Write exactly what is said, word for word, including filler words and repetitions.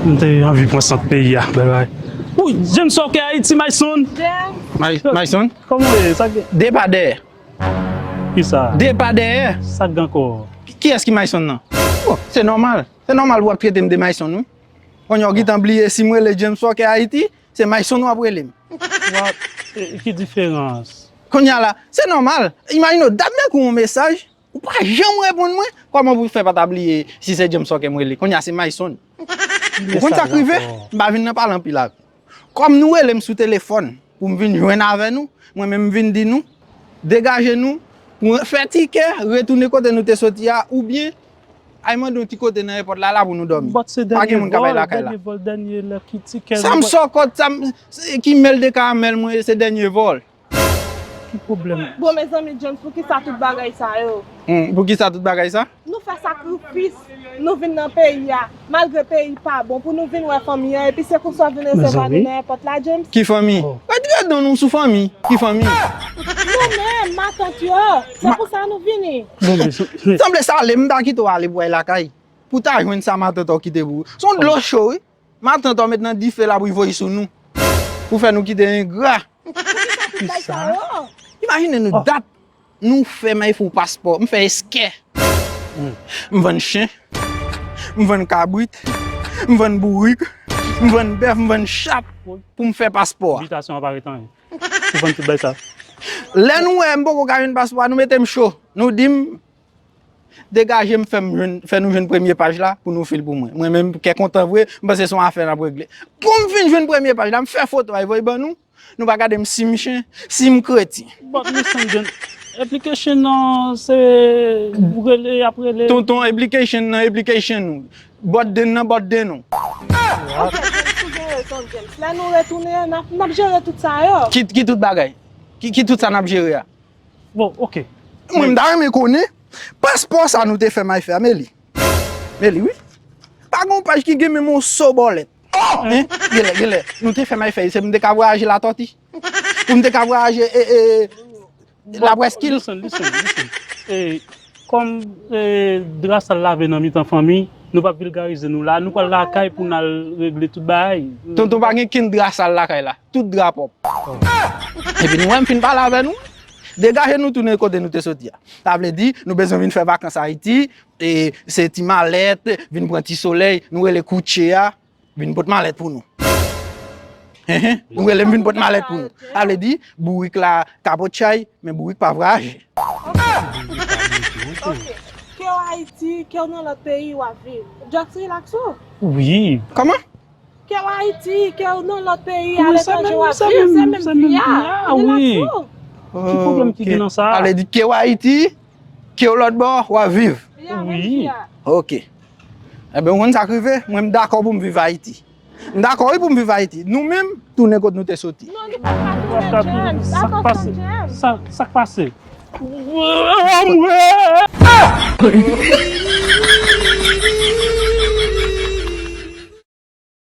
M te anvi pran sant peyi a, bay bay. Ou, James Walker Ayiti, Mayson. May- Mayson? Kòman w ye? Sa gen? Depa dèyè. Kisa? Depa dèyè. Sa gen ankò? Ki- Kiyès ki Mayson nan? Bon, se nòmal. Se nòmal pou w ap trete m de Mayson, wi. Kounye a w gentan bliye si m rele James Walker Ayiti, se Mayson w ap rele m. Wa- e, ki diferans? Kounye a la, se nòmal. Imajine w, dat m ekri w yon mesaj, ou pa janm reponn mwen. Kòman pou w fè pa ta bliye si se James Walker m rele? Kounye a se Mayson. Ou konn sa k rive? M pa vin nan pale anpil avè w. Kòm nou rele m sou telefòn pou m vin jwenn avè nou, mwen menm m vin di nou, degaje nou, pran- fè tikè, retounen kote nou te soti a, oubyen ay mande yon ti kote nan èpòt la, la pou nou dòmi. But se Pa gen dènye moun k ap bay vòl, lakay la. Dènye vòl, dènye lè ki tikè. Sa m sòkòt, sa m, se- ki mèl de karamèl mwen, se dènye vòl. Ki pwoblèm? Bon, mezanmi, James, poukisa tout bagay sa yo? Hmm, poukisa tout bagay sa? Nou fè sakrifis, nou vin nan peyi a, malgre peyi pa bon, pou nou vin wè fanmi an, epi se konsa w vin resevwa nou nan èpòt la, James? Ki fanmi? Oh. Ret gadon nou sou fanmi. Ki fanmi? Nou menm, matant yo, se pou sa nou vini. Bon, men se- Sanble sa ale, m ta kite w ale pou w al lakay. Pou w ta jwenn sa matant ou kite pou ou. Se yon dlo cho, wi. Matant ou met nan dife la pou l voye sou nou. Pou fè nou kite engra. Kisa? Imajine nou dat nou fè may fou paspò. M fè eskè. M vann chen. M vann kabrit. M vann bourik. M vann bèf. M vann chat. Pou m fè paspò a. Bitasyon an pa ret anyen. Ou vann tout bay sa. Lè nou wè m poko ka jwenn paspò a, nou mete m cho. Nou di m degaje m, fè m jwenn, fè nou jwenn premye paj la pou nou fil pou mwen. Mwen menm, kè kontan vre, m panse se yon afè n ap regle. Pou m fin jwenn premye paj la, m fè foto a, voye ban nou. Nou pa gade m si m chen, si m kreti. But listen, John, application nan, se ou rele, y ap rele. Tonton, application nan, application nou. Bòt den nan, bòt den nou. Ok, James, ou gen rezon, James. Lè nou retounen, n ap, n ap jere tout sa yo. Ki, ki tout bagay? Ki, ki tout sa n ap jere a? Bon, ok. Mwen, m ta renmen konnen, paspò sa nou te fè may fè a, Meli. Meli, wi. Pa gen yon paj ki gen menm yon so bòlèt. Hein? Genlè, genlè. Nou te fè may fè, se pou m te ka vwayaje Latòti. Pou m te ka vwayaje, e, e, Laprèskil. Listen, listen, listen. E, kòm, e, dra sal lave nan mitan fanmi, nou p ap vilgarize nou la. Nou pral lakay pou n al regle tout bagay. Tonton, pa gen kenn dra sal lakay la. Tout dra pwòp. Epi nou wè m fin pale avè nou. Degaje nou tounen kote nou te soti a. Sa vle di, nou bezwen vin fè vakans Ayiti. E, se ti malèt, vin pran ti solèy, nou rele koutje a. Vin pot malèt pou nou. Hen, hen. Nou rele m vin pot malèt pou nou. Sa vle di, bourik la ka pot chay, men bourik pa vwayaje. Ok. Ke w Ayiti, ke w nan lòt peyi w ap viv. Just relax ou. Wi. Kòman? Ke w Ayiti, ke w nan lòt peyi, aletranje w ap viv, se menm vi a. Relax ou. Ki pwoblèm ki gen nan sa? Sa vle di, ke w Ayiti, ke w lòt bò, w ap viv. Wi. Ok. Enben, ou konn sa k rive? Mwen, m dakò pou m viv Ayiti. M dakò, wi, pou m viv Ayiti. Nou menm, tounen kot nou te soti. Non, nou pa ka tounen, James. Sa k pase? Sa, sa k pase?